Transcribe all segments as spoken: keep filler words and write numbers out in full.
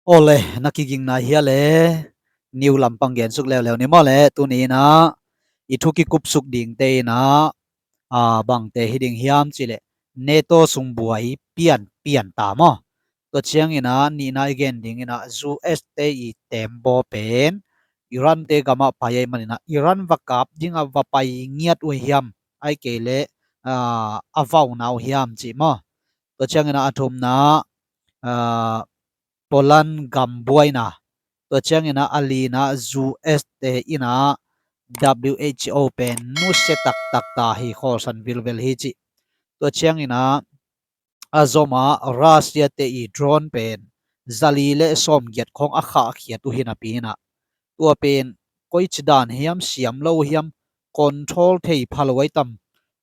Awle, na kigingna hia le, niu lampang gensuk leuleu ni maw le, tuni inah i thu kikupsuk dingte inah a bangte hi ding hiam cih leh NATO sung buai pian pian ta maw? Tua ciang inah nihna i gen ding inah U S te i tembaw pen Iran te gamah pai ahih man inah Iran va kap dingah va pai ngiat uh hiam, ahih kei leh a vauna uh hiam cih maw? Tua ciang inah a thumna Poland gam buaina. Tua ciang inah a lina U S te inah W H O pen nusia taktak ta hi, khawlsan vilvel hi cih. Tua ciang inah a zoma Russia te i drone pen zali le sawmgiat khawng a khahkhiat uh hi napi inah tua pen koici dan hiam, siam lo hiam, control thei pha lo ai tam.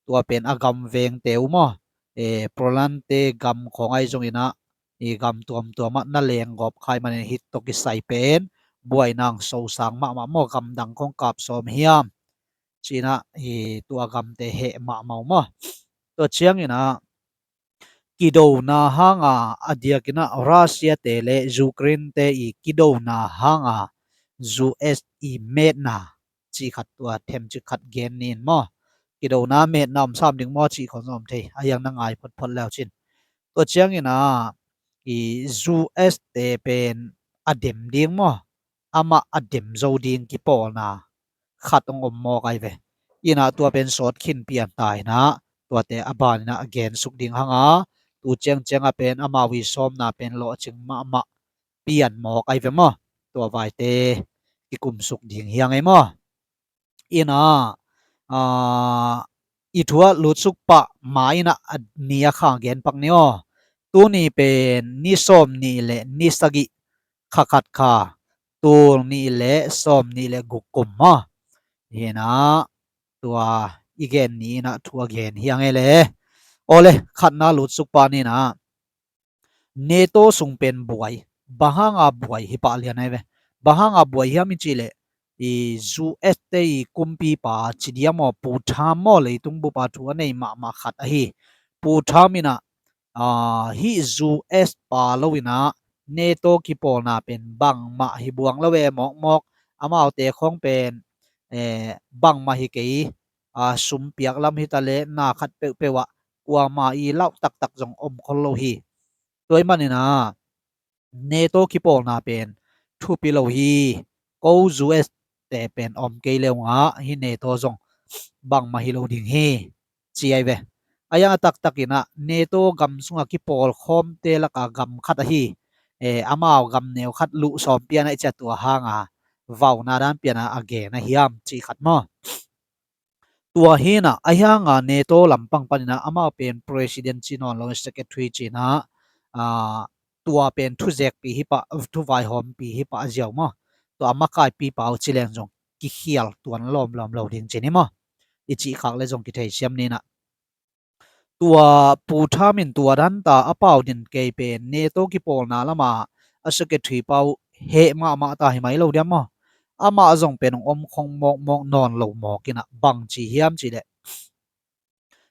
Tua pen a gam vengte uh maw, e, Poland te gam khawng ai zong inah i gam tuamtuam ah na lenggawp khai manin hih tawh kisai pen buaina ang sosang mahmah maw, gamdang khawng kap sawm hiam ci inah i tua gamte heh mahmah uh maw? Tua ciang inah kidona hanga a diak inah Russia te le Ukraine te i kidona hanga U S i metna cih khat, tua themcik khat gen ni in maw? Kidona metna om sam ding maw cih khawng zong om thei, a hiang na ngai photphot leu cin. Tua ciang inah i U S te pen a dem ding maw, amah a dem zo ding kipawlna khat hong om mawk ai ve. Inah tua pen sawt khin pian ta inah tuate a ban inah a gensuk ding hanga, tu ciangciang a pen amau i sawmna pen lawhcing mahmah pian mawk ai ve maw? Tua vaite kikumsuk ding hiang ei maw? Inah a i thu a lutsuk pah ma inah a ni a kha gen pak ni aw. Tuni pen ni sawm nih le ni sagih, kha khat kha, tul nih le sawm nih le guk kum maw? Hi inah tua i gen ni inah thu a gen hiang ei le. Awle, khatna lutsuk pah ni inah NATO sung pen buai. Bang hanga buai hi pah lian ai ve. Bang hanga buai hiam i cih leh i U S te i kumpipa ci diam aw, Pu Trump maw, leitung bupa thu a nei mahmah khat ahi Pu Trump inah a hih U S pa lo inah NATO kipawlna pen bangmah hi buang lo e mawkmawk. Amaute khawng pen e bangmah hi kei, a sum piak lam hi ta le na khat peuhpeuh ah kuama i lauh taktak zong om khol lo hi. Tua ahih man inah NATO kipawlna pen thupi lo hi. Ko U S te pen om kei leu ngah hih NATO zong bangmah hi lo ding hi ci ai ve. A hiang a taktak inah NATO gam sunga kipawlkhawmte laka gam khat ahi e amau gam neu khat luh sawm pian ai cia, tua hanga vauna dan pian a a gen a hiam cih khat maw? Tua hi inah a hianga NATO lampang pan inah amau pen president ci nawn lo, secretary ci inah a tua pen thuzekpi hi pah, thuvaihawmpi hi pah a ziau maw? Tua a makaipipa uh ci leng zong kikhial tuan lawmlawm lo ding ci ni maw? I cih khak le zong kithei siam ni inah tua Pu Trump in tua dan ta a pau din kei pen NATO kipawlna lama a secretary pa uh heh mahmah ta hi mai lo diam maw? Amah zong pen hong om khong mawkmawk nawn lo mawk inah bang ci hiam cih leh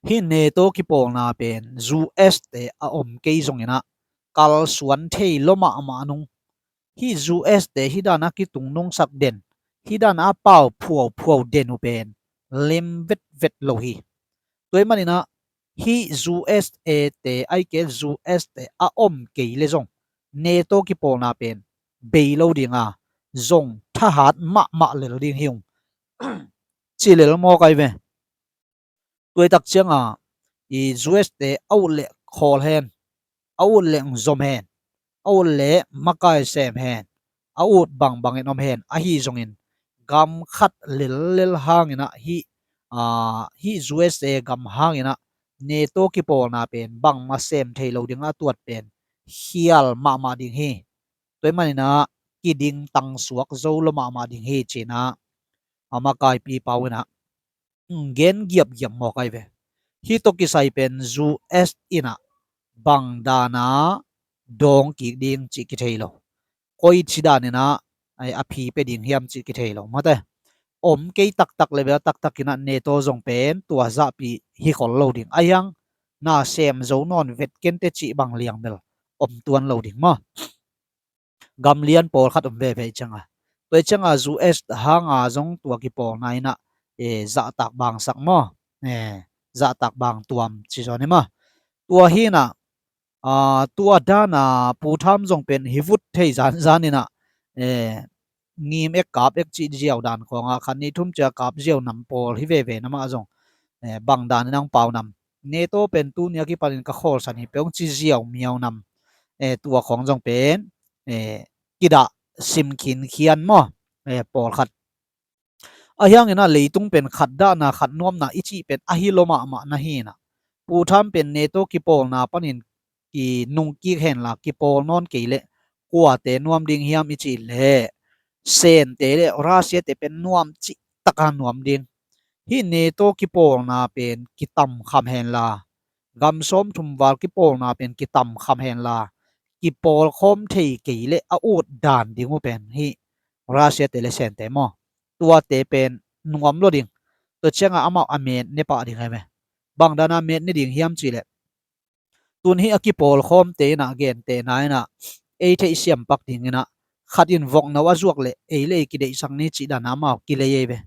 hih NATO kipawlna pen U S te a om kei zong inah kalsuan thei lo mahmah nung, hih U S te hih dan a kitung nungsak den, hih dan a pau phuauphuau den uh pen lim vetvet lo hi. Tua ahih man inah hih U S A te ai ke U S te a om kei le zong NATO kipawlna pen bei lo dinga zong thahat mahmah lel ding hi ung ci lel mawk ai ve. Tua i tak cianga i U S te a ut leh khawl hen, a ut leh zom hen, a ut leh makai sem hen, a ut bangbangin om hen, ahi zongin gam khat lellel hang inah hih a hih U S A gam hang inah NATO kipawlna pen bangmah sem thei lo dingah a tuat pen khial mahmah ding hi. Tua ahih man inah kiding tangsuak zo lo mahmah ding hi ci inah a makaipipa uh inah gen giapgiap mawk ai ve. Hih tawh kisai pen U S inah bang dana dawng kik ding cih kithei lo. Koici dan inah a phi pia ding hiam cih kithei lo. Mate, om kei taktak le bel taktak inah NATO zong pen tua zahpi hi khol lo ding. A hiang na sem zo nawn vet kente cih bang liang bel om tuan lo ding maw? gamlian pawlkhat om veve cianga, tua cianga U S hanga zong tua kipawlna inah, eh, zahtak bangsak maw, eh, zahtak bang tuam ci zaw ni maw. Tua hinah, ah, tua dana Pu Tham zong pen hi vut thei zanzan inah, eh, ngim ek kap ek cih ziau dan khawngah khat nih thum cia kap ziau nam pawl hi veve namah zong, eh, bang dan inah pau nam. NATO pen tunia kipanin ka khawlsan hi peuh ci ziau miau nam, eh, tua khawng zong pen, eh, kidah sim khinkhian maw, eh, pawlkhat. Ahi hangin ah leitung pen khat dahna khat nuamna i cih pen ahi lo mahmah na hinah, Pu Tham pen NATO kipawlna panin kinungkik henla kipawl nawn kei leh kuate nuam ding hiam i cih leh Sente le Russia te pen nuam cih taka nuam ding. Hih NATO kipawlna pen kitamkham henla, gam sawmthum val kipawlna pen kitamkham henla, kipawl khawm thei kei leh a ut dan ding uh pen hih Russia te le Sente maw, tuate pen nuam lo ding. Tua cianga amau a met ne pah ding ahi ve. Bang dana met ne ding hiam cih leh, tun hih a kipawl khawmte inah gentehna inah ei theih siampak ding inah khat in vokno a zuak leh ei le ei kideihsak ni cih dana amau kilei ei ve.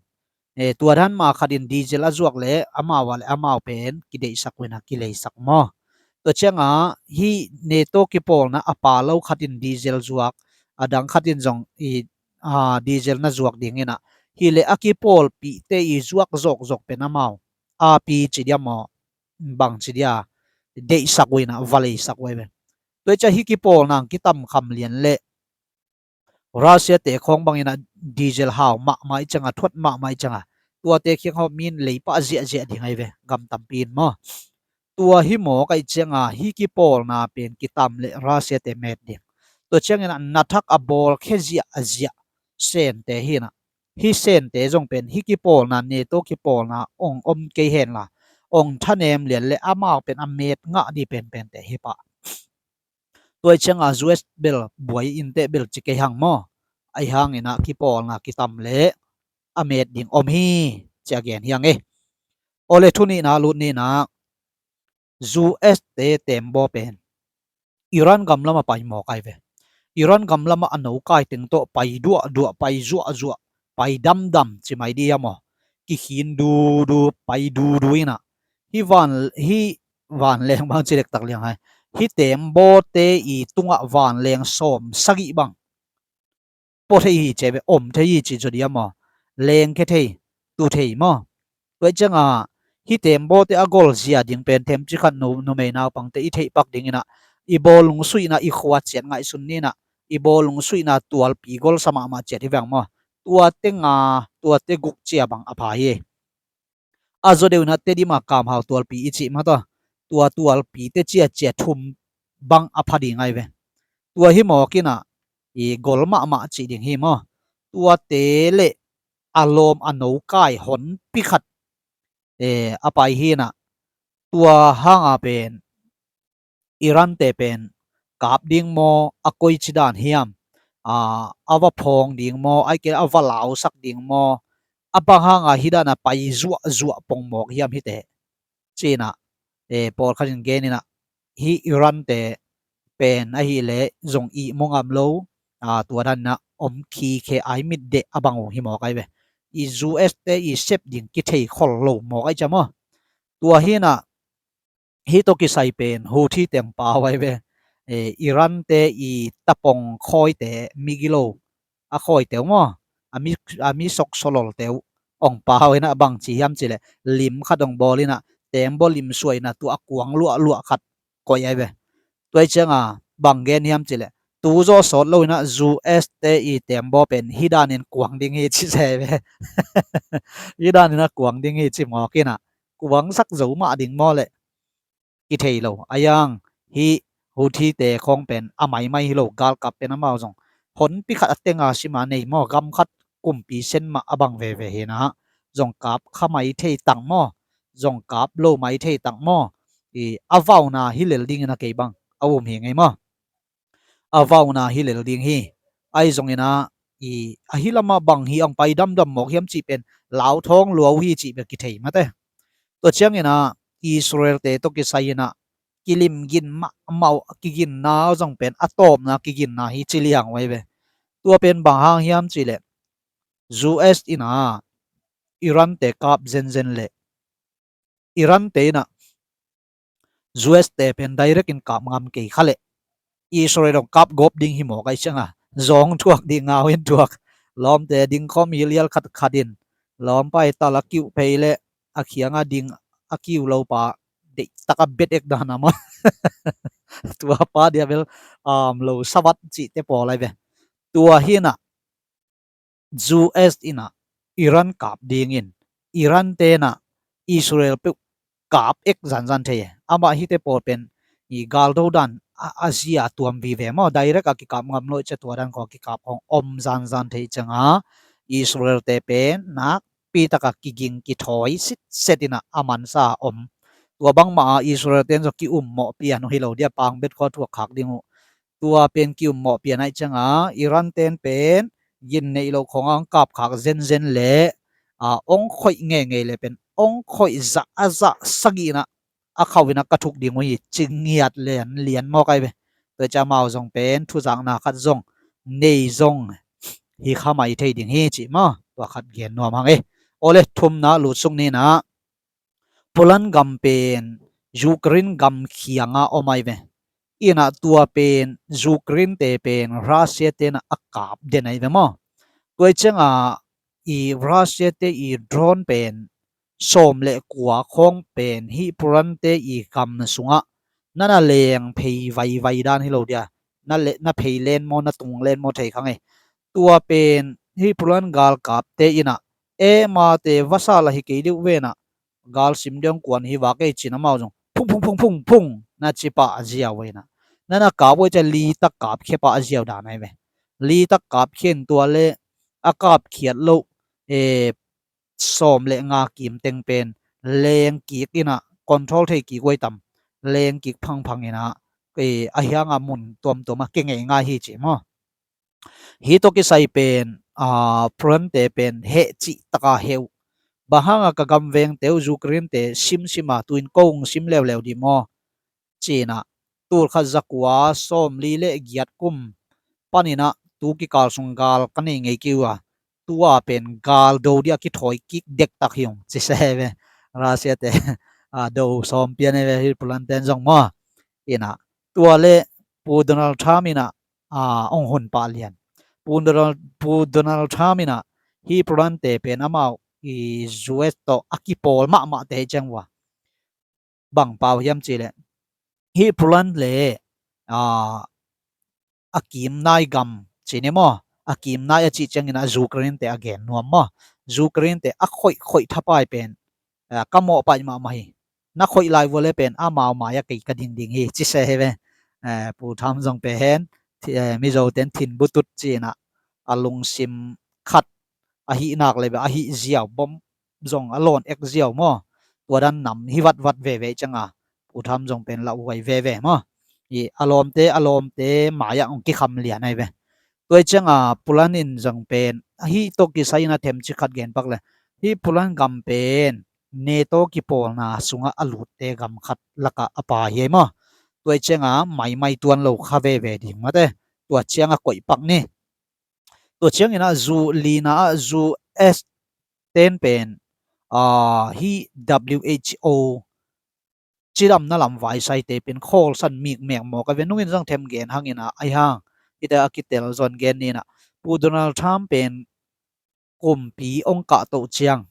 Eh, tua dan mah khat in diesel a zuak leh amau a le amau pen kideihsak uh inah kileisak maw. Tua cianga hih NATO kipawlna a pha lo khat in diesel zuak, a dang khat in zong i, ah, diesel na zuak ding inah, hi le a kipawlpihte i zuak zawkzawk pen amau api ci dia maw, bang ci dia, deihsak uh inah va leisak uh ahi ve. Tua i cia hih kipawlna kitamkham lian leh Russia te khawng bang inah diesel hau mahmah i cianga, thuat mahmah i cianga, tuate khiang hawh min leipah ziahziah ding ahi ve, gam tampi in maw. Tua hi mawk ahi cianga hih kipawlna pen kitam leh Russia te met ding. Tua ciangin ah na thak a bawl khe ziahziah Sente hinah, hih Sente zong pen hih kipawlna NATO kipawlna ong om kei henla ong thanem lian leh amau pen a met ngah dih penpente hi pah. Tua i cianga U S bel buai inteh bel ci kei hang maw. Ahi hangin ah kipawlna kitam leh a met ding om hi, ci a gen hi hang e. Aw le, thu nihna lut nihna, U S te tembaw pen Iran gam lamah pai mawk ahi ve. Iran gam lamah a nokai teng tawh pai duahduah, pai zuahzuah, pai damdam ci mai dih hiam aw. Kikhin dudu, pai dudu inah, hih van, hih vanleng bang ci dektak liang hai, hih tembawte i tungah vanleng sawm sagih bang pua thei hi ci ve, om thei hi ci zaw dia maw. Leng khe thei, tu thei maw. Tua i cianga hih tembawte a gol zia ding pen themci khat nu, numei naupangte i theihpak ding inah, i bawlung suihna i khua ciat ngaihsun ni inah, i bawlung suihna tualpi golsa mahmah ciat hi veng maw. Tuate nga, tuate guk cia bang a pha hi. A zaw deuh inah Tedim a kamhau tualpi i cih mah tawh, tua tualpite cia cia thum bang a pha ding ahi ve. Tua hi mawk inah i gol mahmah cih ding hi maw. Tuate le a lawm a nokai honpi khat, eh, a pai hinah, tua hanga pen Iran te pen kap ding maw, a koici dan hiam, a, a va phawng ding maw, ahih kei leh a va lausak ding maw, a bang hanga hih dana pai zuahzuah pong mawk hiam hite, ci inah, eh, pawlkhat in gen inah, hih Iran te pen ahih leh zong ihmu ngam lo, a, tua dan inah om khikhe, ai mit deh a bang uh hi mawk ahi ve. I U S te i sep ding kithei khol lo mawk ahi cia maw. Tua hinah hih tawh kisai pen Houthi te ong pau ahi ve. Eh, Iran te i tapong khawite, migilo a khawite uh maw, a mi, a mi soksolol te uh ong pau inah bang ci hiam cih leh lim khat ong bawl inah tembaw lim suah inah tua a kuang luahluah khat koih ahi ve. Tua i cianga bang gen hiam cih leh, tu zaw sawt lo inah U S te i tembaw pen hih danin kuang ding hi ci se ve. Hih danin a kuang ding hi ci mawk inah, kuangsak zo mah ding maw leh kithei lo. Ahi hang hih Houthi te khawng pen a maimai hi lo, galkap pen amau zong honpi khat a tenga sima nei maw, gam khat kumpi sen mah a bang veve hinah, zong kap kha mai thei tang maw, zong kap lo mai thei tang maw. I a vauna hi lel dingin a kei bang a um hi ngei maw. A vauna hi lel ding hi. Ahi zongin ah, i, ahi lamah bang hi ang pai damdam mawk hiam cih pen lauthawng lua uh hi cih bek kithei mate. Tua ciangin ah Israel te tawh kisai in ah kilim gin mahmah uh, kiginna uh zong pen a tawpna kiginna hi ci liang uh ahi ve. Tua pen bang hang hiam cih leh U S in ah Iran te kap zenzen leh Iran te in ah U S te pen direct in kap ngam kei kha leh Israel hong kap gawp ding hi mawk ahih ciang a, zawng thuak ding, ngau in thuak, lawmte ding khawm hi lial khat khat in, lawmpa i tal a kiuh phei leh a khiang a ding a kiuh lo pa deihtak a bet ek dan a maw. Tua pa dia bel, um, lo savat cihte pawl ahi ve. Tua hi in ah U S in ah Iran kap dingin, Iran te in ah Israel peuh kap ek zanzan thei e. Amah hihte pawl pen i galdo dan a, a zia tuam vive maw, direct a kikap ngam lo i cia, tua dan khawng a kikap khawng om zanzan thei ciang a, Israel te pen nakpi tak a kiging kithawi sitset in ah a mansa om. Tua bangmah a Israel te in zong ki-ummawh pian uh hi lo dia, pangbet khawng a thuak khak ding uh. Tua pen ki-ummawh pian ahih ciang a, Iran ten pen gin neih loh khawng a hong kap khak zenzen leh, a, hong khoih ngeingei leh pen hong khoih zah a zah sagih in ah a khauh in ah ka thuk ding uh hi ci ngiat lian lian mawk ahi ve. Tua ciang amau zong pen thuzakna khat zong nei zong hi kha mai thei ding hi cih maw, tua khat gen nuam hang e. Awle, thumna lut suk ni in ah, Poland gam pen Ukraine gam khiang a om ahi ve. In ah tua pen Ukraine te pen Russia te in ah a kap den ahi ve maw. Tua ahih ciang a i Russia te i drone pen sawm leh kua khawng pen hih Poland te i gam sung ah na na leng phei vaivai dan hi lo dia, na le, na phei len maw, na tung len maw thei kha ngei. Tua pen hih Poland galkap te in ah, e, mate vasa lah hi kei deuh ve in ah, gal sim deuh kuan hi vak ei ci in amau zong phung phung phung phung phung na ci pah a ziau in ah, na na kap uh ahih ciang li tak kap khia pah a ziau dan ahi ve. Li tak kap khia in, tua leh a kap khiat loh, e, sawm leh nga kim teng pen leng kik in ah, control thei kik uh ahi tam, leng kik phangphang in ah, e, a hiang a mun tuamtuam a kia ngeingai hi ci maw. Hih tawh kisai pen, a, Poland te pen heh cih tak a heh uh. Bang hang a ka gam vengte uh Ukraine te simsim a, tu-in kong sim leuleu dih maw ci in ah, tul khat za kua sawmli leh giat kum pan in ah tu kikal sung gal ka nei ngei kei uh a, tua pen gal do ding a kithawi kik dektak hi ung ci se ve. Russia te, a, do sawm pian e ve hih Poland ten zong maw. In ah tua leh Pu Donald Trump in ah, a, hong hun pah lian. Pu Donald, Pu Donald Trump in ah hih Poland te pen amau i U S tawh a kipawl mahmah te hi ciang uh a, bang pau hiam cih leh hih Poland leh, a, a kim nai gam ci ni maw, a kim nai a cih ciangin ah Ukraine te a gen nuam maw. Ukraine te a khoih khoih thapai pen, a, ka mawhpaih mahmah hi. Na khoih lai vua leh pen amau mai ah kei ka ding ding hi ci se hi ve. A, Pu Trump zong pen, thi-, a, Mizo ten thin butut ci in ah a lungsim khat ahih nak leh beh, ahih ziau, bom zong a lawn ek ziau maw. Tua dan nam hi vatvat veve ciang a, Pu Trump zong pen lauhuai veve maw. I a lawmte, a lawmte mai ah hong kikham lian ahi ve. Tua hi ciang a Poland in zong pen hih tawh kisai in a themcik khat gen pak leh, hih Poland gam pen NATO kipawlna sung ah a lutte gam khat lak ah a pha hi ahi maw. Tua hi ciang a maimai tuan lo kha veve ding mate. Tua ciang a koih pak ni. Tua ciangin ah U S, lina ah U S ten pen, a, hih W H O cidamna lam vaisaite pen khawlsan mikmek mawk ahi ve. Nungin zong them gen hang in ah, ahi hang hihte a kitel zong gen ni in ah, Pu Donald Trump pen kumpi hong kahtoh ciang,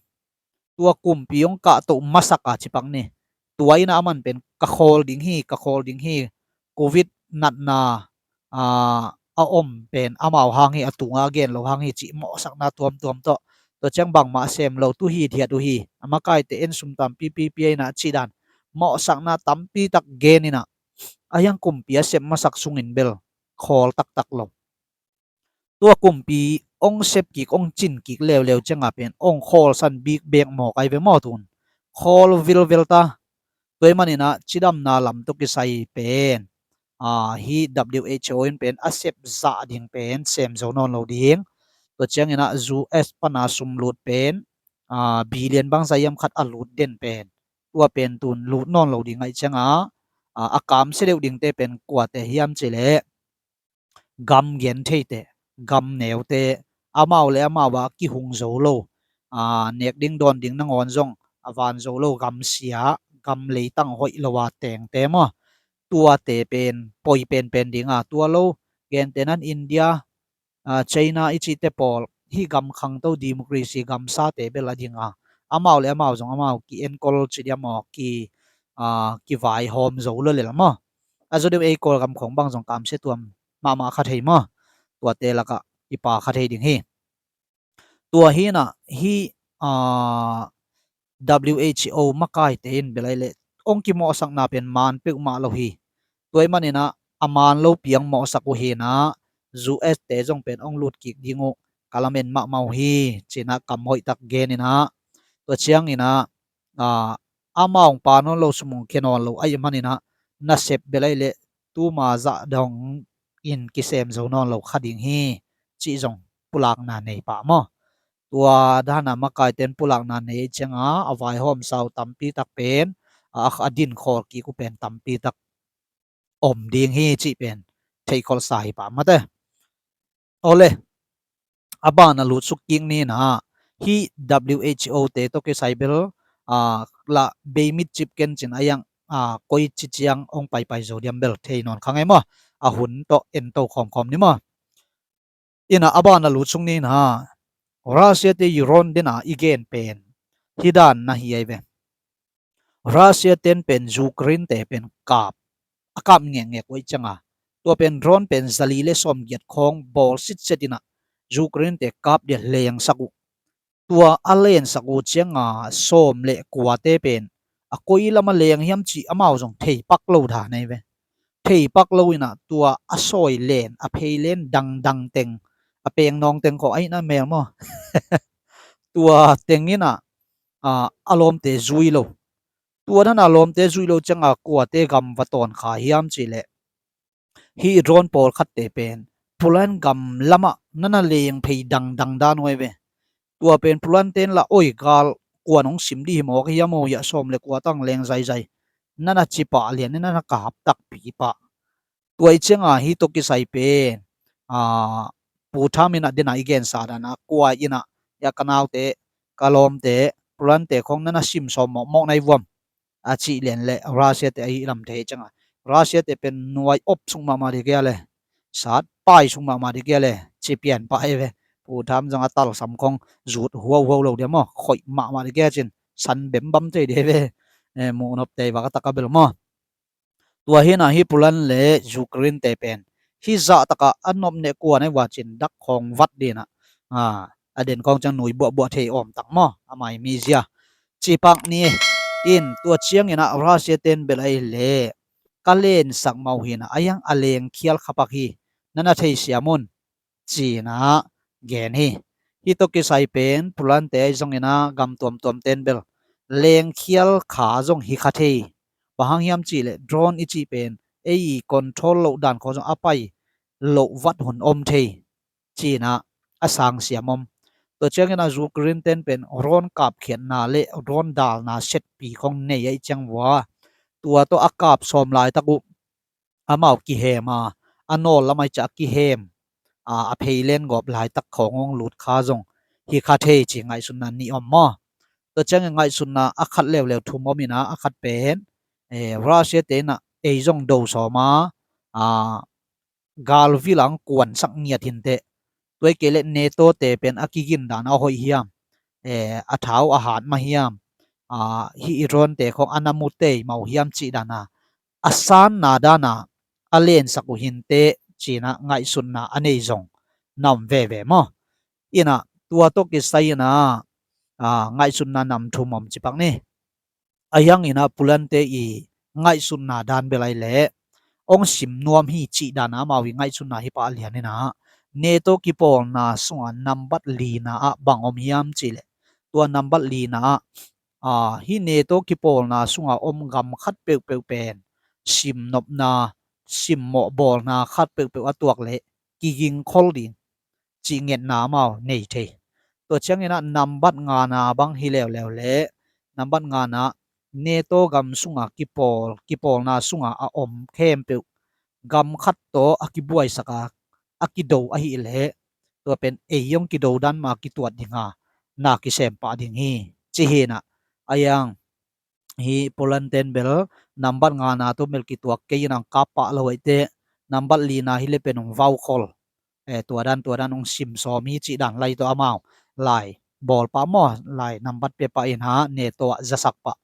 tua kumpi hong kahtoh masak a ci pak ni. Tua in ah aman pen ka khawl ding hi, ka khawl ding hi, Covid natna, a, a om pen amau hang hi, a tunga a gen lo hang hi cih mawhsakna tuamtuam tawh. Tua ciang bangmah sem lo, tu hithiat uh hi, a makaite en sum tampi pipi in ah cih dan mawhsakna tampi tak gen in ah, ahi hang kumpi a sep masak sungin bel khawl taktak lo. Tua kumpi hong sep kik, hong cin kik leuleu ciang a pen hong khawlsan bikbek mawk ahi ve maw tun. Khawl vilvel ta. Tua ahih manin ah cidamna lam tawh kisai pen, a, hih W H O in pen a sep zah ding pen sem zo nawn lo ding. Tua ciangin ah U S pan a sum lut pen, a, billion bangzah hiam khat a lut den pen, tua pen tun lut nawn lo ding ahih ciang a, a, a kamsia deuh dingte pen kuate hiam cih leh gam gentheite, gam neute, amau le amau ah kihung zo lo, a, nek ding dawn ding nangawn zong a van zo lo, gam sia, gam leitang hoih lo a tengte maw? Tuate pen poi penpen ding a, tua lo, gentehna-in India, a, China i cihte pawl, hih gam khangto democracy gamsate bel a ding a, amau le amau zong amau ki-enkol ci diam maw, ki, a, kivaihawm zo lo lel maw? A zaw deuh ei Kawlgam khawng bang zong kamsia tuam mahmah kha thei maw? Tuate lakah i pa kha thei ding hi. Tua hi-in ah hih, a, W H O makaite in bel ahih leh hong kimawhsakna pen maan peuhmah lo hi. Tua ahih manin ah a maan lo piang mawhsak uh hi-in ah, U S te zong pen hong lut kik ding uh ka lamen mahmah uh hi, ci-in ah kam hoihtak gen in ah, tua ciangin ah, a, amau hong pha nawn lo, sum hong khia nawn lo ahih manin ah, nasep bel ahih leh tuma zah dongin kisem zo nawn lo kha ding hi, cih zong pulakna nei pah maw? Tua dan a makaite in pulakna nei ahih ciangin a vaihawmsa uh tampi tak pen, a, a dinkhawl kik uh pen tampi tak om ding hi cih pen theihkholhsa hi pah mate. Awle, a ban a lutsuk kik ni-in ah, hih W H O te tawh kisai bel, a, lah bei mit cip ken cin a, a, koi ci ciang hong paipai zo diam bel thei nawn kha ngei maw? A hun tawh ento khawmkhawm ni maw? In ah a ban a lutsuk ni-in ah, Russia te Iran den a i gen pen hih dan na hi ahi ve. Russia ten pen Ukraine te pen kap, a kap ngekngek uh ahih ciangin, tua pen drone pen zali le sawmgiat khawng bawl sitset in ah Ukraine te kap dia lengsak uh. Tua a lensak uh ciangin sawm le kuate pen a koi lam a leng hiam cih amau zong thei pak lo dan ahi ve. Thei pak lo in ah tua a sawi len, a phei len dangdang teng, a peng nawng teng khawng ahih na mel maw? Tua teng in ah, a, a lawmte zui lo. Tua dan a lawmte zui lo ciangin kuate gam va tawn kha hiam cih leh, hih drone pawlkhatte pen Poland gam lamah na na leng phei dangdang dan uh ahi ve. Tua pen Poland ten lah, oi gal, kuan hong sim dih hi mawk hiam aw, hiah sawm le kua tang leng zaizai, na na ci pah lian in, na na kap takpi pah. Tua ahih ciangin hih tawh kisai pen, a, Pu Tham in ah den a i gensa dan a, kua in ah, hiah ka naute, ka lawmte, Poland te khawng na na sim sawm mawkmawk na hi vuam, a cih lian leh Russia te ahih lam thei ciangin, Russia te pen nuai op sung mahmah ding kia le, sat pai sung mahmah ding kia le, ci pian pah ahi ve. Pu Tham zong a talsam khawng zut huauhuau lo dia maw, khoih mahmah ding kia cin, san bembam thei ding ahi ve. Eh, muhnop tei vak a tak a bel maw? Tua hi-in ah hih Poland le Ukraine te pen hih zah tak a a nop neh kuan ahi vua cin dak khawng vat ding in ah, a, a den khawng ciang nui buahbuah thei awm tak maw, a mai mizia. Cih pak ni in, tua ciangin ah Russia ten bel ahih leh ka lensak mah uh hi-in ah, a hiang a leng khial kha pak hi, na na theisiam un, ci-in ah gen hi. Hih tawh kisai pen Poland te ahi zongin ah gam tuamtuam ten bel leng khial kha zong hi kha thei. Bang hang hiam cih leh drone i cih pen ei i control loh dan khawng zong a pai loh vat hun om thei, ci-in ah a sangsiam om. Tua ciangin ah Ukraine ten pen drone kapkhiatna le drone dalna setpi khawng nei ahih ciang vua, tua tawh a kap sawm laitak uh amau kihem a, a nawl lam ahih ciang a kihem, a, a phei len gawp laitak khawng hong lut kha zong hi kha thei, ci ngaihsutna nih om maw? Tua ciangin ngaihsutna a khat leuleu thum om in ah, a khat pen, eh, Russia te in ah ei zong do sawm a, a, galvil ah hong kuansak ngiat hi inteh. Tua hi kei leh NATO te pen a kigin dan a hoih hiam, eh, a thau a hat mah hiam, a, hih drone te khawng a na mu tei mah uh hiam cih dan a, a sanna dan a, a lensak uh hi inteh, ci-in ah ngaihsutna a nei zong na om veve maw? In ah tua tawh kisai in ah, a, ngaihsutna nam thum om ci pak ni. A hiang in ah Poland te i ngaihsutna dan bel ahih leh hong sim nuam hi cih dan a amau i ngaihsutna hi pah lian in ah, NATO kipawlna sungah nambat lina ah bang om hiam cih leh, tua nambat lina ah, a, hih NATO kipawlna sungah om gam khat peuhpeuh pen simnopna, simmawh bawlna khat peuhpeuh a tuak leh kigingkhol ding cih ngetna amau nei thei. Tua ciangin ah nambat ngana bang hi leuleu leh, nambat ngana NATO gam sunga kipawl, kipawlna sunga a om khempeuh gam khat tawh a kibuaisak a, a kido ahih leh, tua pen ei hong kido dan mah kituat dinga na kisem pah ding hi, ci hi na. A yang hi Poland ten bel nambat ngana tawh bel kituak kei in ang kap pah lo aite, nambat lina hi le pen hong vaukhol. Eh, tua dan, tua dan hong sim sawm hi cih dan lai tawh amau lai bawl pah maw, lai nambat pia pah in ha, NATO ah zasak pah.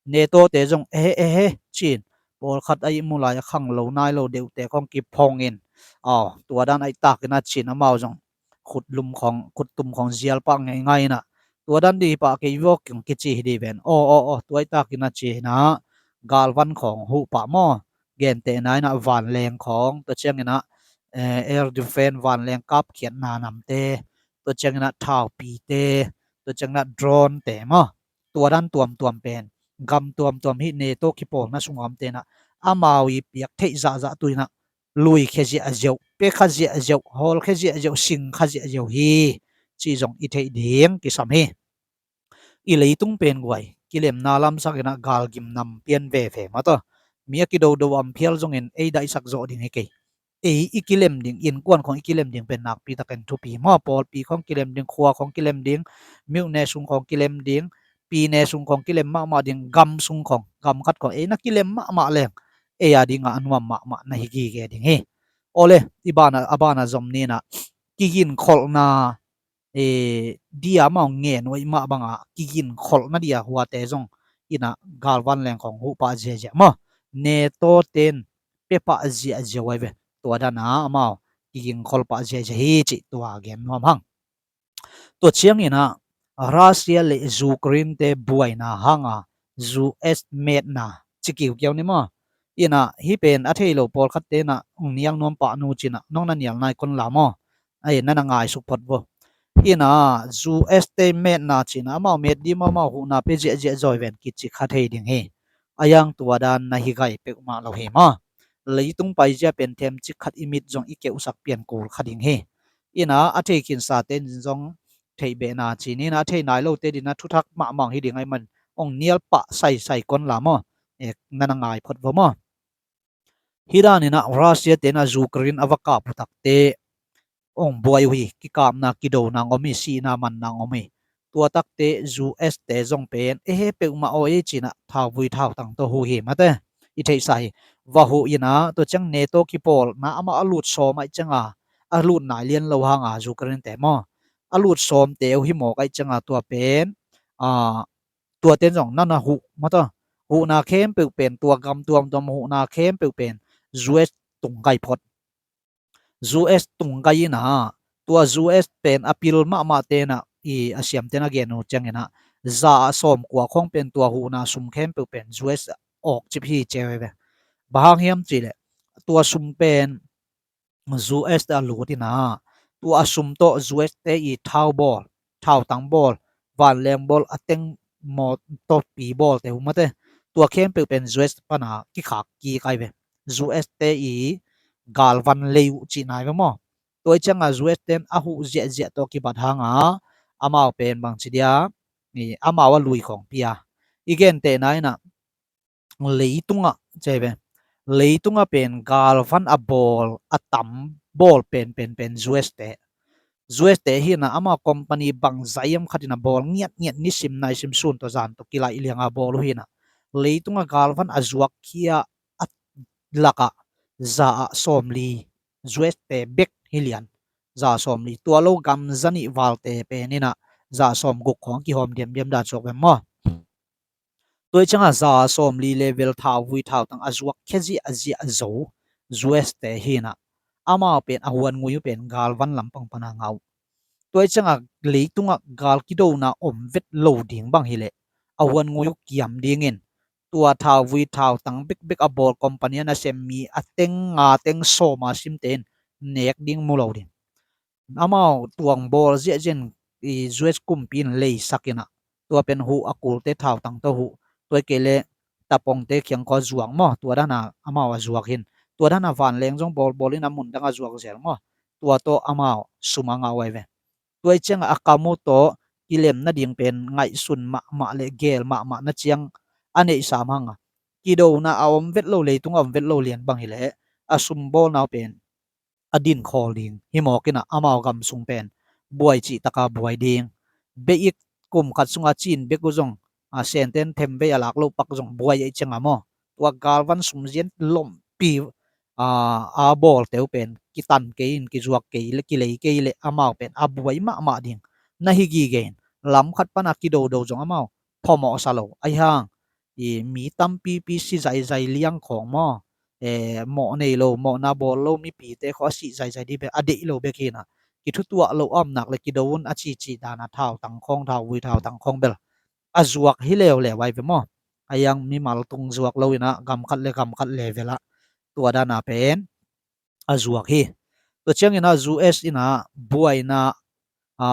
NATO te zong ehe, ehe, cin, pawlkhat a ihmu lai a khang lo nai lo deuhte khong kiphong in. Aw, tua dan aih takin a cin amau zong khutlum khong, khuttum khong zial pah ngeingai in a. Tua dan dih pah kei vok kiong kici hi dih ven. Aw, aw, aw, tua aih takin a cin a galvan khong huh pah maw. Gentehna in a vanleng khong, tua ciangin a, eh, air defense vanleng kapkhiatna namte, tua ciangin a thaupite, tua ciangin a drone te maw. Tua dan tuamtuam pen gam tuamtuam hi NATO kipawlna sunga omte in a amau i piak theih zahzah tu in a luikhia ziahziau, piakhia ziahziau, hawlkhia ziahziau, singkhia ziahziau hi, cih zong i theih ding kisam hi. I leitung pen guai, kilemna lamsak in a galgim nam pian veve mah tawh. Mi a kidodo am phial zongin ei daihsak zawh ding hi kei. Ei i kilem ding, innkuan khong i kilem ding pen nakpi takin thupi maw, pawlpi khong kilem ding, khua khong kilem ding, myone sung khong kilem ding, pine sung khong kilem mahmah ding, gam sung khong, gam khat khong ei na kilem mahmah leng ei a dinga a nuam mahmah na hi gige ding hi. Awle, i bana, a bana zom ni in a kiginkholhna, eh, dia amau ngen uh ahih mah banga kiginkholhna dia huate zong in a galvan leng khong huh pah ziahziah maw. NATO ten pia pah ziahziah uh ahi ve. Tua dan a amau kiginkhol pah ziahziah hi cih tua gen nuam hang. Tua ciangin a Russia le Ukraine te buaina hanga US metna ci kiukiau ni maw. In a hih pen a thei lo pawlkhat te in a hong nial nuam pah nu cin a nong na nial nai kon la maw. Ai, na na ngaisuk phot vo. In a US te metna cin a amau met dim, amau huhna pia ziahziah zaw hi ven kici kha thei ding hi. A yang tua dan na hi gai peuhmah lo hi maw. Leitung paizia pen themcik khat i mit zong i keuhsak pian kul kha ding hi. In a a thei khinsa te in zong theih behna cin in a a thei nai lote din a thuthak mahmah hi ding ahih man hong nial pah saisai kon la maw. Eh, na na ngai phot vo maw. Hih dan in a Russia te in a Ukraine a va kap uh takte hong buai uh hi, kikapna kidona hong om hi, sihna manna hong om hi. Tua takte US te zong pen ehe peuhmah aw ei cin a thauvui thautang tawh huh hi mate. I theihsa hi. Va huh in a tua ciang NATO kipawlna amah a lut sawm ahih cianga a lut nai lian lo hanga Ukraine te maw. A lut sawmte uh hi mawk ahih cianga tua pen, a, tua ten zong na na huh mata. Huhna khempeuh pen, tua gam tuamtuam huhna khempeuh pen US tung gai phot. US tung gai in a, tua US pen a pil mahmah te in a, i a siam te in a gen uh ciangin a, za a sawmkua khong pen tua huhna sum khempeuh pen US awk cip hi ceu hi ve. Bang hang hiam cih leh tua sum pen US te a lut in a, tua a sum tawh US te i thau bawl, thautang bawl, vanleng bawl, a teng mawtawpi bawl te uh mate. Tua khempeuh pen US pana kikhak kik ahi ve. US te i galvan lei uh cihna hi ve maw. Tua i cianga US ten a huh ziahziah tawh kibat hanga amau pen bangci dia, i amau a lui khong pia. I gentehna in a leitungah, ci hi ve. Leitungah pen galvan a bawl, a tam bawl pen, pen, pen US te. US te hi in a amau company bangzah hiam khat in a bawl ngiatngiat nisim naisim sun tawh zan tawh kilaih lianga bawl uh hi in a. Leitungah galvan a zuakkhia a lakah za ah sawmli US te bek hi lian. Za sawmli. Tua lo gam za nih valte pen in a za sawmguk khong kihawm diamdiam dan suak ve maw. Tua i cianga za sawmli level thauvui thautang a zuakkhia ziahziah zo US te hi in a, amau pen a huan ngui uh pen galvan lampang pana ngah uh. Tua i cianga leitungah gal kidona om vet lo ding bang hileh a huan ngui uh kiam dingin tua thauvui thautang bekbek a bawl company a nasem mi a teng nga teng sawma simte in nek ding mu lo ding. Amau tuang bawl ziahziah in i US kumpi in leisak in a, tua pen huh a kulte thautang tawh huh, tua i kei le tapongte kiang khua zuak maw, tua dana amau a zuak hin. Tua dana vanleng zong bawlbawl in a mun dang a zuak zel maw, tua tawh amau sum a ngah uh ahi ve. Tua i cianga a kam uh tawh kilem nading pen ngaihsun mahmah le geel mahmah na ciang a neihsa mahang a, kidona a om vet lo, leitung a om vet lo lian bang hileh a sumbawlna uh pen a dinkhawl ding hi mawk inah, amau gam sung pen buai cih taka buai ding. Bek ik kum khat sunga cin bek uh zong, a, senten themvei a lak loh pak zong buai ahih cianga maw, tua galvan sumzian lompi, a, a bawlte uh pen kitan kei in, kizuak kei le, kilei kei le amau pen a buai mahmah ding na hi gige in. Lam khat pana kidodo zong amau phamawhsa lo. Ahi hang i mi tampipi si zaizai liang khawng maw, e, mawh nei lo, mawhna bawl lo mipite khawng a si zaizai dih bek, a deih lo bek hi inah, kithutuah lo a om nak le kido un a cici dana thautang khawng, thauvui thautang khawng bel a zuak hi leuleu ai ve maw. Ahi hang mimal tung zuak lo inah gam khat le gam khat level ah tua dana pen a zuak hi. Tua ciangin ah U S in ah buaina, a,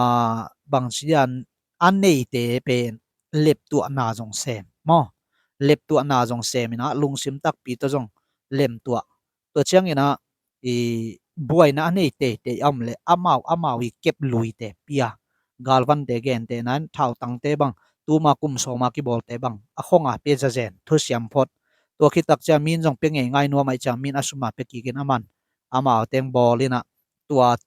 bangci dan a neite pen lemtuahna zong sem maw? Lemtuahna zong sem in ah lungsim takpi tawh zong lemtuah. Tua ciangin ah i buaina a nei teitei a om leh amau amau i kep luite pia, galvante gente nan thautangte bang, tuma kum sawma kibawlte bang a khonga pia zazen thusiam phot. Tua khit tak ciang min zong pia ngeingai nuam ahih ciang min a suma pia kikin aman amau teng bawl in ah tua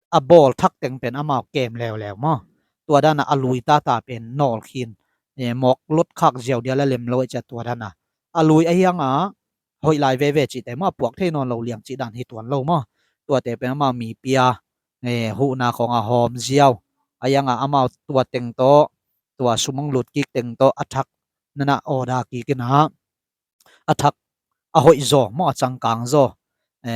a bawl thak teng pen amau kem leuleu maw? Tua dan ah a lui tata pen nawlkhin, e, mawk lotkhak ziau dia la lem lo ahih ciang tua dan ah a lui ahi hang a hoih lai veve cihte maw, a puak thei nawn lo liang cih dan hi tuan lo maw? Tuate pen amau mi pia, e, huhna khawng a hawm ziau. Ahi hang a amau tua teng tawh, tua sum hong lut kik teng tawh a thak na na awda kik in ah a thak a hoih zaw maw, a cangkang zaw, e,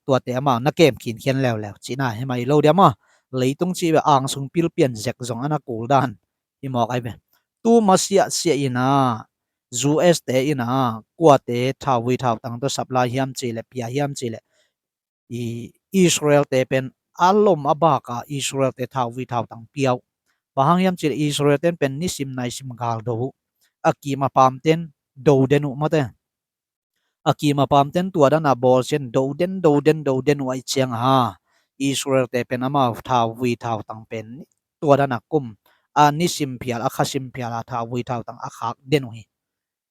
tuate amau na kem khinkhian leuleu cihna hi mai lo dia maw? Leitung cih ve angsung pilpian zek zong a na kul dan hi mawk ai ve. Tu masiah siah in ah U S te in ah kuate thauvui thautang tawh supply hiam cih leh, pia hiam cih leh, i Israel-te pen a lom a bak a Israel-te thauvui thautang pia uh. Bang hang hiam cih leh Israel-te pen nisim naisim gal do uh. A kim a pamten do den uh mawte. A kim a pamten tua dan a bawlsian do den, do den, do den uh ahih ciang a Israel-te pen amau thauvui thautang pen tua dan a kum a nisim phial, a khasim phial a thauvui thautang a khak den uh hi.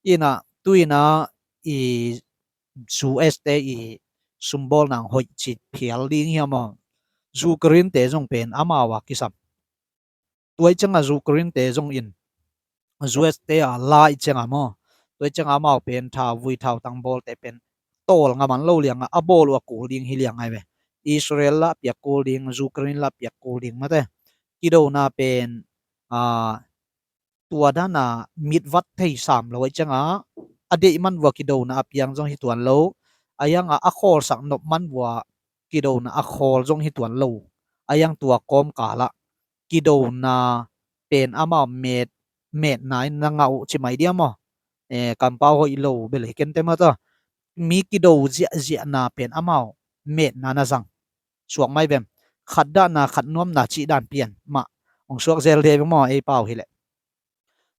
In ah tu in ah i U S te i sumbawlna hoih cih phial ding hiam aw? Ukraine-te zong pen amau a kisam. Tua ahih ciang a Ukraine-te zong in U S te a la ahih ciang a maw, tua ahih ciang a amau pen thauvui thautang bawlte pen tawlnga man lo liang a a bawl uh a kul ding hi liang ai ve. Israel lah piak kul ding, Ukraine lah piak kul ding mawte. Kidona pen, a, tua dan a mitvat thei sam lo ahih ciang a, a deih man vua kidona a piang zong hi tuan lo. Ahi hang a a khawlsak nop man vua kidona a khawl zong hi tuan lo. Ahi hang tua kawmkal ah kidona pen amau met, metna in na ngah uh ci mai dia maw? E, kampau hoih lo bel hi kente mawte. Mi kido ziahziahna pen amau metna na zang. Suak mai vem? Khat dahna, khat nuamna cih dan pian mah hong suak zel dia ve maw, ei pau hileh.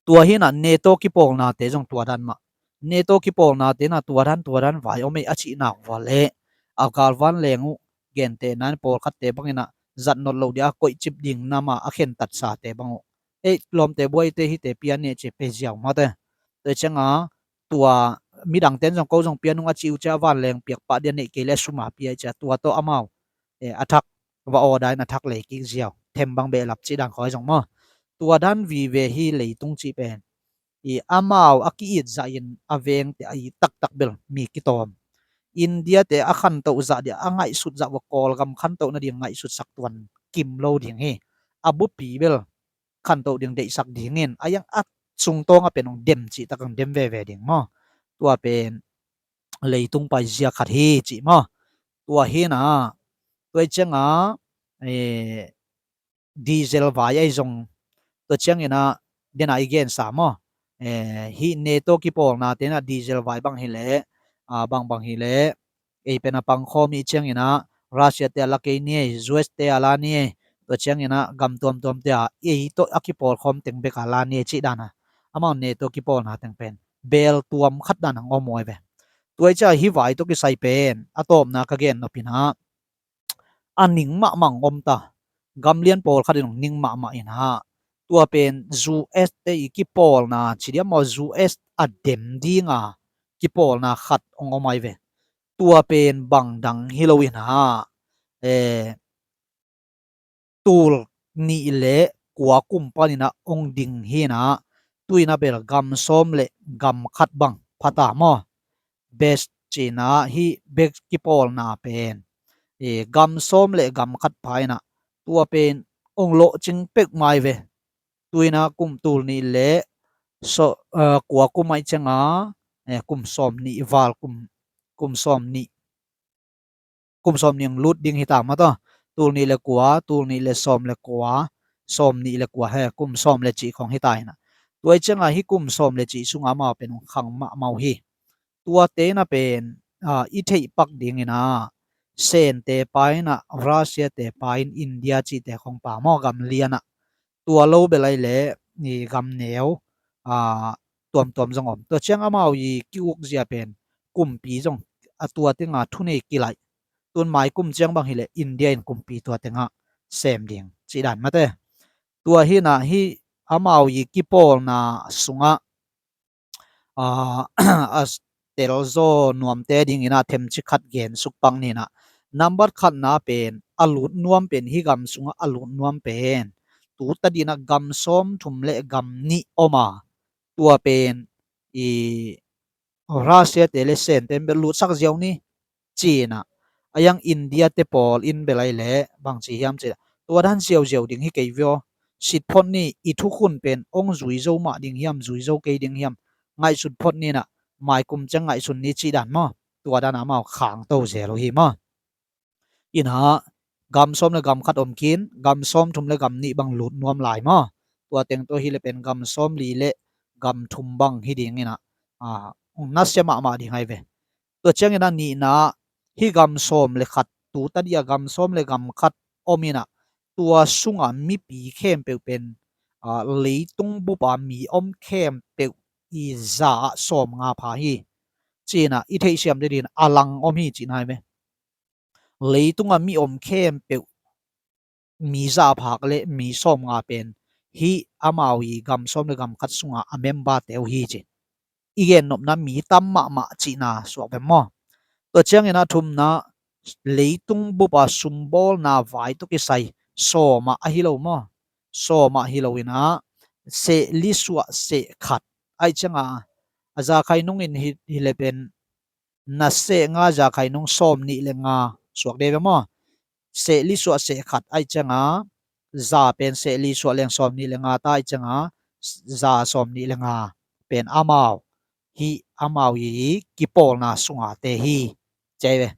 Tua hi in ah NATO kipawlnate zong tua dan mah. NATO kipawlnate in ah tua dan, tua dan vai om ei a cihna uh vua leh a galvan leng uh gentehna in pawlkhatte bang in ah zat not loh dia a koihcip ding na mah a khentat sate bang uh, ei lawmte buaite hihte pia ni ci pia ziau mawte. Tua ciang a tua midangte in zong ko zong pia nung a cih uh ciang a vanleng piak pah dia neih kei leh a sum a pia ahih ciang tua tawh amau, e, a thak va awda in a thak lei kik ziau, them bang behlap cih dan khawng hi zong maw? Tua dan vive hi. Leitung cih pen i amau a ki-it zah in a vengte a it taktak bel mi kitawm. India-te a khantoh zah dia a ngaihsut zah vua Kawlgam khantoh nading ngaihsutsak tuan kim lo ding hi. A bupi bel khantoh ding deihsak ding in, ahi hang a sungtawng a pen hong dem cih tak hong dem veve ding maw? Tua pen leitung paizia khat hi cih maw? Tua hi in ah, tua ahih ciang a, e, diesel vai ahi zong, tua ciangin ah, den a i gensa maw? E, hih NATO kipawlnate in ah diesel vai bang hileh, a, bangbang hileh, ei pen a pangkhawm i ciangin ah, Russia-te a la kei ni ei, U S-te a la ni ei, tua ciangin ah gam tuamtuamte a ei tawh a kipawlkhawm teng bek a la ni ei cih dan a, amau NATO kipawlna teng pen beel tuam khat dan hong om uh ai ve. Tua ahih ciang hih vai tawh kisai pen a tawpna ka gen nop in ah, a ning mahmah hong om ta. Gamlian pawlkhat in hong ning mahmah in ah, tua pen U S te i kipawlna ci dia maw, U S a dem dinga kipawlna khat hong om ai ve. Tua pen bang dang hi lo in ah, eh, tul nih le kua kum panin ah hong ding hi in ah, tu in ah bel gam sawm le gam khat bang pha ta maw? Batch ci in ah hih batch kipawlna pen, eh, gam sawm le gam khat pha in ah, tua pen hong lawhcing pek mai ve. Tu in ah kum tul nih le so, eh, kua kum ahih ciangin, eh, kum sawm nih val kum, kum sawm nih, kum sawm nih hong lut ding hi ta maw taw. Tul nih le kua, tul nih le sawm le kua, sawm nih le kua, he, kum sawm le cih khawng hi ta in ah. Tua ahih ciangin hih kum sawm le cih sungah amau pen hong khang mahmah uh hi. Tuate in ah pen, ah, i theih pak ding in ah, Sente pa in ah, Russia te pa in, India cihte khawng pa maw, gam lian ah. Tua lo bel ahih leh i gam neu, ah, tuamtuam zong om. Tua ciang amau i ki-uk zia pen kumpi zong a tua tengah thunei kilaih. Tun mai kum ciang bang hi leh India in kumpi tua tengah sem ding cih dan mate. Tua hi in ah hih amau i kipawlna sungah, ah, a telzaw nuamte ding in ah themcik khat gen suk pak ni in ah. Nambat khatna pen a lut nuam pen, hih gam sungah a lut nuam pen tu tadih in ah gam sawm thum le gam nih om a, tua pen i Russia te le Sente in bel lutsak ziau ni ci in ah. A yang India te pawl in bel ahih leh bang ci hiam cih leh, tua dan ziauziau ding hi kei ve aw. Sit phot ni, i thukhun pen hong zui zo mah ding hiam, zui zo kei ding hiam, ngaihsut phot ni in ah, mai kum ciang ngaihsun ni cih dan maw. Tua dan amau khangto zel uh hi maw. In ah gam sawm le gam khat om khin, gam sawm thum le gam nih bang lut nuam lai maw. Tua teng tawh hi leh pen gam sawm li le gam thum bang hi ding in ah, ah, nasia mahmah ding ahi ve. Tua ciang in ah nihna, hih gam sawm le khat, tu tadih a gam sawm le gam khat om in ah, tua sungah mipi khempeuh pen, ah, leitung bup a mi om khempeuh i za ah sawmnga pha hi ci in ah, i theihsiam ding in a lang om hi cihna ahi ve. Leitung a mi om khempeuh, mi za a phak le mi sawmnga pen hih amau i gam sawm le gam khat sungah a member te uh hi ci. I gen nopna mi tam mahmah cihna suak ve maw. Tua ciang in ah thumna, leitung bup a sumbawlna vai tawh kisai sawm ah ahi lo maw. Sawm ah hi lo in ah, seh li suah seh khat ahih ciangin, a za khai nung in hi, hi leh pen na seh nga za khai nung sawm nih le nga suak ding ve maw. Seh li suah seh khat ahih ciangin, za pen seh li suah leng sawm nih le nga ta ahih ciangin, za sawm nih le nga pen amau, hih amau i kipawlna sungate hi ci ahi ve.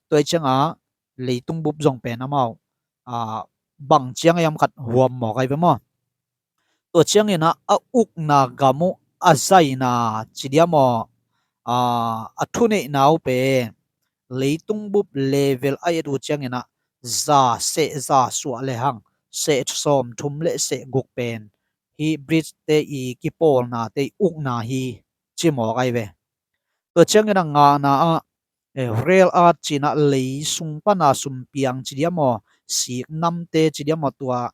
Tua ahih ciangin leitung bup zong pen amau, ah, bang ciang a hiam khat huam mawk ahi ve maw. Tua ciang in ah a ukna gam uh a zaina ci diam aw, ah, a thuneihna uh pen leitung bup level a et uh ciang in ah za, seh za suah le hang seh sawm thum le seh guk pen hih British te i kipawlnate i ukna hi ci mawk ahi ve. Tua ciang in ah ngana ah, eh, rare earth ci in ah lei sung pan a sumpiang ci diam aw, sik namte ci diam aw, tua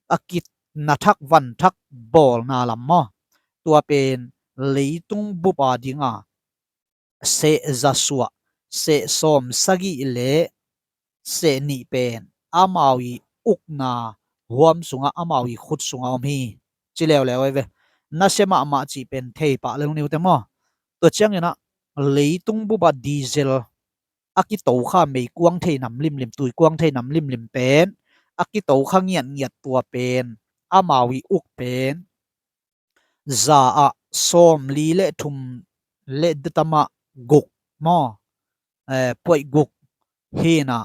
a kina thak van thak bawlna lam maw. Tua pen leitung bup a ding a seh za suah, seh sawm sagih le seh nih pen amau i ukna huam sungah, amau i khut sungah om hi ci leuleu ahi ve. Nasia mahmah cih pen thei pah lel ni uh teh maw. Tua ciang in ah leitung bup a diesel a kito kha, meikuang thei nam limlim, tuikuang thei nam limlim pen a kito kha ngiatngiat, tua pen amau i uk pen za ah sawm li le thum le detamah guk maw, eh, point guk hi in ah,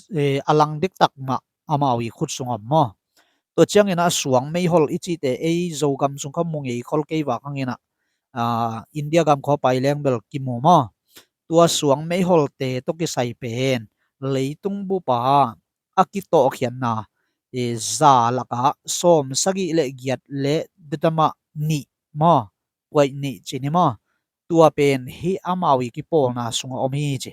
eh, a lang diktak mah amau i khut sungah om maw. Tua ciang in ah suang meihol i cihte ei Zogam sung kha mu ngei khol kei vak hang in ah, ah, India gam khua pai leng bel kimu maw. Tua suang meiholte tawh kisai pen leitung bup a a kitawhkhiatna, eh, za lakah sawm sagih le giat le detamah nih maw, point nih ci ni maw. Tua pen hih amau i kipawlna sungah om hi ci.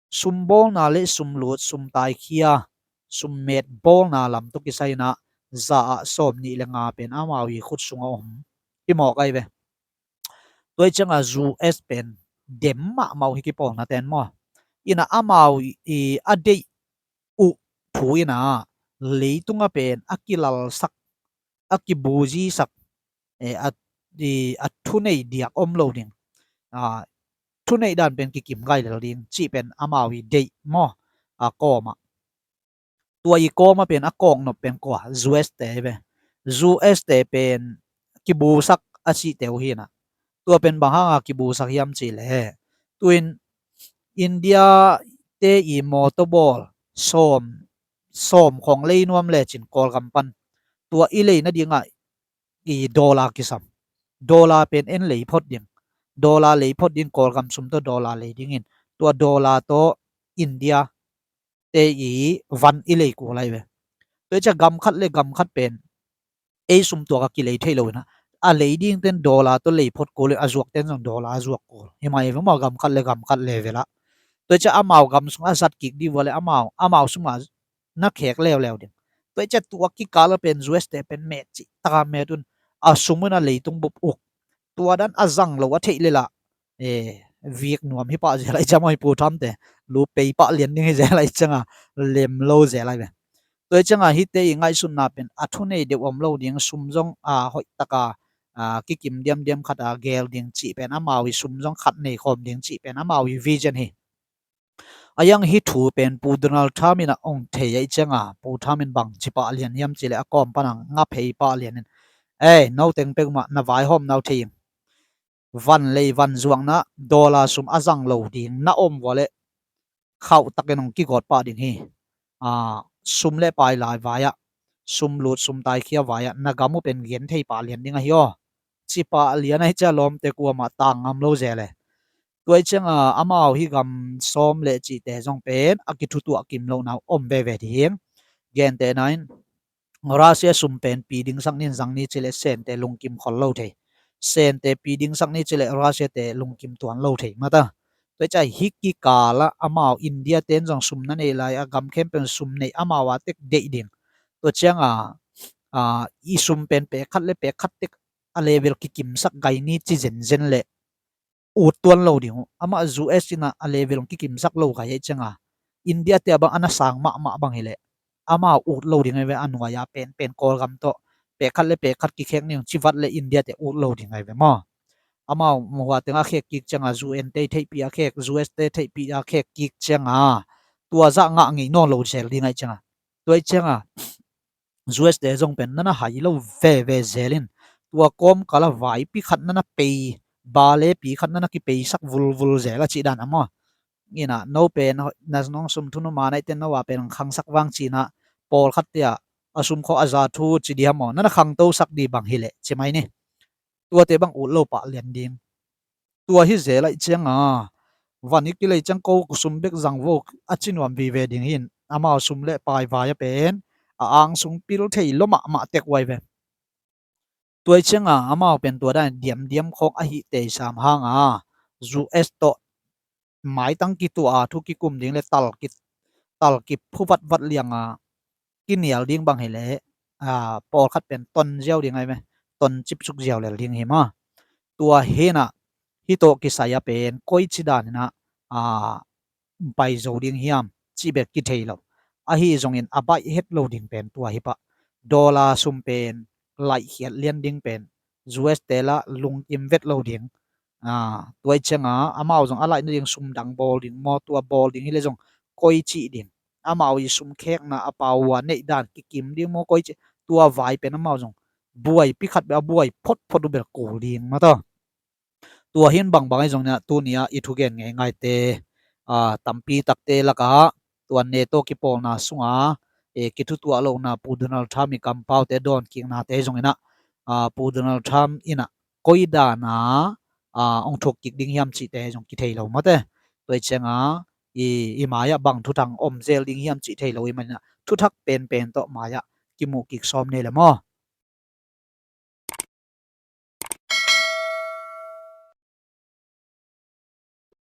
Sumbawlna le sumlut, sumtaikhia, summet bawlna lam tawh kisai in ah za ah sawm nih le nga pen amau i khut sungah om hi mawk ahi ve. Tua hi cianga U S pen dem mahmah uh hi kipawlna ten maw. Ina amau i a deih uh thu ina leitunga pen a kilalsak, a kibuzisak, a thunei diak om lo ding, thunei dan pen kikim gai lel ding cih pen amau i deih maw. A kawma tua i kawma pen a kawknop pen kua? U S te ve. U S te pen kibusak a cihte uh hina. Tua pen bang hanga kibusak hiam cihleh, tuin India te i mawtaw bawl sawm sawm khawng lei nuam lecin Kawlgam pan tua i lei nadinga i dollar kisam. Dollar pen en lei phot ding. Dollar lei phot ding, Kawlgam sum tawh dollar lei dingin tua dollar tawh India te i van i lei kul lai ve. Tua i cia gam khat le gam khat pen ei sum tuak a kilei thei lo ina a lei ding ten dollar tawh lei phot kul, a zuak ten zong dollar a zuak kul. Hi mai ve maw, gam khat le gam khat le vela. Tua i cia amau gam sung a zat kik di vua le amau amau sum a na khek leuleu ding. Tua i cia tua kikal a pen U S te pen met cih taka met un a sum un a leitung bup uk. Tua dan a zang lo a theih lela vik nuam hi pah zel ai ciang maw, hi Pu Tham te lu pei pah lian ding hi zel ai cianga lem lo zel ai ve. Tua i cianga hite i ngaihsutna pen a thunei deuh om lo ding, sum zong a hoih taka kikim diamdiam khata gel ding cih pen amau i sum zong khat nei khawm ding cih pen amau i vision hi. A yang hi thu pen Pu Donald Trump in a ong thei ai cianga Pu Trump in bang cipah lian hiam cileh a kawm pana nga phei pah lian in, ei, no teng pek mah na vaihawm nau thei in, van lei van zuakna dollar sum a zang lo ding na om vua le khauh takin ong kigawt pah ding hi. Sum le pai lai vai-ah, sum lut sum taikhia vai-ah na gam uh pen gen thei pah lian ding ahi aw. Cipah lian ahi cia lawmte kuamah tang ngam lo zel e. Tua i cianga amau hi gam sawm le cihte zong pen a kithutuah kim lohna uh om veve ding. Gentehna in Russia sum pen pi dingsak nin zang ni cileh Sente lungkim khol lo thei. Sente pi dingsak ni cileh Russia te lungkim tuan lo thei mata. Tua i cia hi kikala amau India ten zong sum na nei lai a gam khempeuh sum nei amau a tek deih ding. Tua cianga i sum pen pekhat le pekhat tek a level kikimsak gai ni ci zenzen leh ut tuan lo ding uh. Amah U S in a level kikimsak lo gai ai cianga India te a bang a na sang mahmah bang hileh amau ut lo ding ai ve. A nuai-a penpen Kawlgam tawh pekhat le pekhat kikhek ning civat le India te ut lo ding ai ve maw. Amau muhua teng a khek kik cianga U N te theihpih a khek, U S te theihpih a khek kik cianga tua zah ngah ngei nawn lo zel ding ai cianga. Tua i cianga U S te zong pen nana hai lo veve zel in tua kawmkala vaipi khat nana pei, bale pi khat nana kipeisak vulvul zel a cih dan a maw. Ina no pen na nong sum thunu ma naite no a pen khangsak vang cina pawlkhat tia a sum khawh a za thu ci dia maw, nana khangtosak di bang hileh ci mai ni. Tuate bang ut lo pah lian ding. Tua hi zel ai cianga van i kilei ciang ko kusum bek zang vo a ci nuam vive ding hin amau sum le pai vai a pen a angsung pil thei lo mahmah tek uai ve. Tua i cianga amau pen tua dan diamdiam khawk ahi teisam hanga U S tawh maitang kituah a thu kikum ding le tal ki, tal kiphuvatvat lianga kinial ding bang hileh pawlkhat pen ton ziau ding ai ve, ton cipsuk ziau lel ding hi ma. Tua hina hi tawh kisai a pen koici danina pai zo ding hiam cih bek kithei lo. Ahi zongin a baih het lo ding pen tua hi pah. Dollar sum pen laihkhiat lian ding pen U S te la lungkim vet lo ding. Tua i cianga amau zong a laih nading sum dang bawl ding maw, tua bawl ding hileh zong koi cih ding. Amau i sum khekna a pau a neih dan kikim ding maw, koi cih, tua vai pen amau zong buai pikhat bel a buai photphot uh bel kul ding mata. Tua hin bangbang ahi zongin ah tuni-ah i thugen ngeingaite tampi takte lakah tua NATO kipawlna sunga kithutuah lohna Pu Donald Trump i kampaute dawnkiknate zongin ah Pu Donald Trump in ah koi dana hong thuk kik ding hiam cihte zong kithei lo mate. Tua i cianga i mai-ah bang thuthang om zel ding hiam cih thei lo i manin ah thuthak penpen tawh mai-ah kimuh kik sawm ni le maw.